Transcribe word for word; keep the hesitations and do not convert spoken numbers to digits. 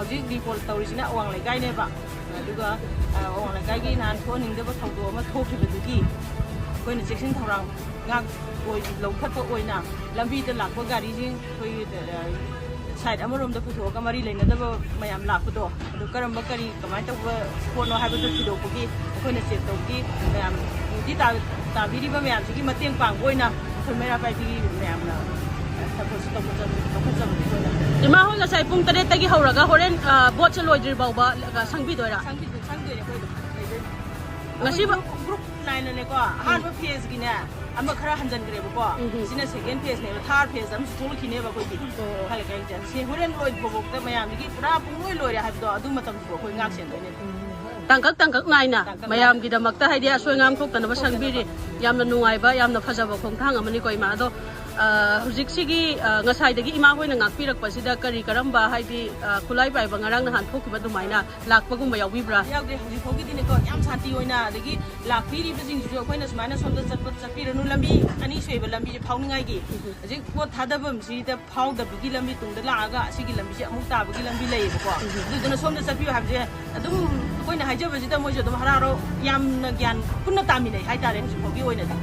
ꯍꯧꯖꯤꯛ ꯔꯤꯄꯣꯔꯠ ꯇꯧꯔꯤꯁꯤꯅ ꯑꯋꯥꯡ ꯂꯩꯀꯥꯏꯅꯦꯕ꯫ ꯑꯗꯨꯒ ꯑ, ꯑꯋꯥꯡ ꯂꯩꯀꯥꯏꯒꯤ ꯅꯍꯥꯟ ꯊꯣꯛꯍꯟꯅꯤꯡꯗꯕ ꯊꯧꯗꯣꯛ ꯑꯃ ꯊꯣꯛꯈꯤꯕꯗꯨꯒꯤ ꯑꯩꯈꯣꯏꯅ ꯆꯦꯛꯁꯤꯟ ꯊꯧꯔꯥꯡ ꯉꯥꯛ ꯑꯣꯏ ꯂꯧꯈꯠꯄ ꯑꯣꯏꯅ ꯂꯝꯕꯤꯗ ꯂꯥꯛꯄ ꯒꯥꯔꯤꯁꯤꯡ ꯑꯩꯈꯣꯏꯒꯤ ꯑ, ꯁꯥꯏꯠ ꯑꯃꯔꯣꯝꯗ ꯄꯨꯊꯣꯛꯑꯒ ꯃꯔꯤ ꯂꯩꯅꯗꯕ ꯃꯌꯥꯝ ꯂꯥꯛꯄꯗꯣ, ꯑꯗꯨ ꯀꯔꯝꯕ ꯀꯔꯤ ꯀꯃꯥꯏꯅ ꯇꯧꯕ ꯄꯣꯠꯅꯣ ꯍꯥꯏꯕꯗꯨ ꯊꯤꯗꯣꯛꯄꯒꯤ ꯑꯩꯈꯣꯏꯅ ꯆꯦꯛ ꯇꯧꯕꯒꯤ ꯃꯌꯥꯝ ꯗ꯭ꯌꯨꯇꯤ ꯇꯥ-, ꯇꯥꯕꯤꯔꯤꯕ ꯃꯌꯥꯝꯁꯤꯒꯤ ꯃꯇꯦꯡ ꯄꯥꯡꯕ ꯑꯣꯏꯅ ꯑꯩꯈꯣꯏ ꯃꯩꯔꯥ ꯄꯥꯏꯕꯤꯒꯤ ꯃꯌꯥꯝꯅ ꯁꯄꯣꯔꯠꯁꯤ ꯇꯧꯕ ꯆꯠ-, ꯂꯧꯈꯠꯆꯕꯅꯤ ꯑꯩꯈꯣꯏꯅ꯫ ꯏꯃꯥ ꯍꯣꯏ ꯉꯁꯥꯏ ꯄꯨꯡ ꯇꯔꯦꯠꯇꯒꯤ ꯍꯧꯔꯒ ꯍꯣꯔꯦꯟ, ꯑ, ꯕꯣꯠꯁꯦ ꯂꯣꯏꯗ꯭ꯔꯤ ꯐꯥꯎꯕ, ꯑ, ꯁꯪꯕꯤꯗꯣꯏꯔꯥ? ꯁꯪꯕꯤꯗꯣꯏ-, ꯁꯪꯗꯣꯏꯅꯦ ꯑꯩꯈꯣꯏ ꯑꯗꯨꯝ ꯂꯩꯗꯣꯏꯅꯦ꯫ ꯉꯁꯤ ꯑꯩꯈꯣꯏ ꯕ- ꯒ꯭ꯔꯨꯞ, ꯒ꯭ꯔꯨꯞ ꯅꯥꯏꯅꯅꯦꯀꯣ, ꯑꯍꯥꯟꯕ ꯐꯦꯖꯀꯤꯅꯦ ꯑꯃ ꯈꯔ ꯍꯟꯖꯤꯟꯈ꯭ꯔꯦꯕꯀꯣ꯫ ꯎꯝ ꯍꯝ꯫ ꯁꯤꯅ ꯁꯦꯀꯦꯟ ꯐꯦꯖꯅꯦꯕ, ꯊꯥꯔꯠ ꯐꯦꯖ ꯑꯃꯁꯨ ꯊꯣꯛꯂꯛꯈꯤꯅꯦꯕ ꯑꯩꯈꯣꯏꯒꯤ꯫ ꯑꯣ꯫ ꯃꯈꯥ ꯂꯩꯀꯥꯏꯒꯤ ꯆꯠ-, ꯁꯤ ꯍꯣꯔꯦꯟ ꯂꯣꯏꯕꯐꯥꯎꯗ ꯃꯌꯥꯝꯗꯒꯤ ꯄꯨꯔꯥ ꯄꯨꯡꯂꯣꯏ ꯂꯣꯏꯔꯦ ꯍꯥꯏꯕꯗꯣ ꯑꯗꯨ ꯃꯇꯝꯗꯨꯐꯥꯎ ꯑꯩꯈꯣꯏ ꯉꯥꯛ ꯁꯦꯟꯗꯣꯏꯅꯦ꯫ ꯇꯥꯡꯀꯛ ꯇꯥꯡꯀꯛ ꯅꯥꯏꯅ ꯇꯥꯡꯀꯛ ꯅꯥꯏꯅ꯫ ꯃꯌꯥꯝꯒꯤꯗꯃꯛꯇ ꯍꯥꯏꯗꯤ ꯑꯁꯣꯏ ꯑꯉꯥꯝ ꯊꯣꯛꯇꯅꯕ ꯊꯣꯛꯇꯅꯕ꯫ ꯁꯪꯕꯤꯔꯤ꯫ ꯌꯥꯝꯅ ꯅꯨꯡꯉꯥꯏꯕ, ꯌꯥꯝꯅ ꯐꯖꯕ ꯈꯣꯡꯊꯥꯡ ꯑꯃꯅꯤꯀꯣ, ꯏꯃꯥ꯫ ꯑꯗꯣ, ꯑ, ꯍꯧꯖꯤꯛꯁꯤꯒꯤ, ꯑ, ꯉꯁꯥꯏꯗꯒꯤ ꯏꯃꯥ ꯍꯣꯏꯅ ꯉꯥꯛꯄꯤꯔꯛꯄꯁꯤꯗ ꯀꯔꯤ ꯀꯔꯝꯕ, ꯍꯥꯏꯗꯤ, ꯑ, ꯈꯨꯠꯂꯥꯏ ꯄꯥꯏꯕ ꯉꯔꯥꯡ ꯅꯍꯥꯟ ꯊꯣꯛꯈꯤꯕ ꯑꯗꯨꯃꯥꯏꯅ ꯂꯥꯛꯄꯒꯨꯝꯕ ꯌꯥꯎꯕꯤꯕ꯭ꯔꯥ? ꯌꯥꯎꯗꯦ꯫ ꯍꯧꯖꯤꯛ ꯐꯥꯎꯒꯤꯗꯤꯅꯦꯀꯣ, ꯌꯥꯝ ꯁꯥꯟꯇꯤ ꯑꯣꯏꯅ, ꯑꯗꯒꯤ ꯂꯥꯛꯄꯤꯔꯤꯕꯁꯤꯡꯁꯤꯁꯨ ꯑꯩꯈꯣꯏꯅ ꯁꯨꯃꯥꯏꯅ ꯁꯣꯝꯗ ꯆꯠꯄ, ꯆꯠꯄꯤꯔꯅꯨ, ꯂꯝꯕꯤ ꯑꯅꯤ ꯁꯨꯏꯕ ꯂꯝꯕꯤꯁꯦ ꯐꯥꯎꯅꯤꯡꯉꯥꯏꯒꯤ꯫ ꯎꯝ꯫ ꯍꯧꯖꯤꯛ ꯄꯣꯠ ꯊꯥꯗꯐꯝꯁꯤꯗ ꯐꯥꯎꯗꯕꯒꯤ ꯂꯝꯕꯤ ꯇꯨꯡꯗ ꯂꯥꯛꯑꯒ ꯑꯁꯤꯒꯤ ꯂꯝꯕꯤꯁꯦ ꯑꯃꯨꯛ ꯇꯥꯕꯒꯤ ꯂꯝꯕꯤ ꯂꯩꯌꯦꯕꯀꯣ꯫ ꯎꯝ꯫ ꯑꯗꯨꯗꯨꯅ ꯁꯣꯝꯗ ꯆꯠꯄꯤꯌꯨ ꯍꯥꯏꯕꯁꯦ ꯑꯗꯨꯝ ꯑꯩꯈꯣꯏꯅ ꯍꯥꯏꯖꯕꯁꯤꯗ ꯃꯣꯏꯁꯨ ꯑꯗꯨꯝ ꯍꯔꯥꯎ ꯍꯔꯥꯎ ꯌꯥꯝꯅ ꯒ꯭ꯌꯥꯟ ꯄꯨꯟꯅ ꯇꯥꯃꯤꯟꯅꯩ ꯍꯥꯏꯇꯥꯔꯦ ꯍꯧꯖꯤꯛ ꯐꯥꯎꯒꯤ ꯑꯣꯏꯅꯗꯤ꯫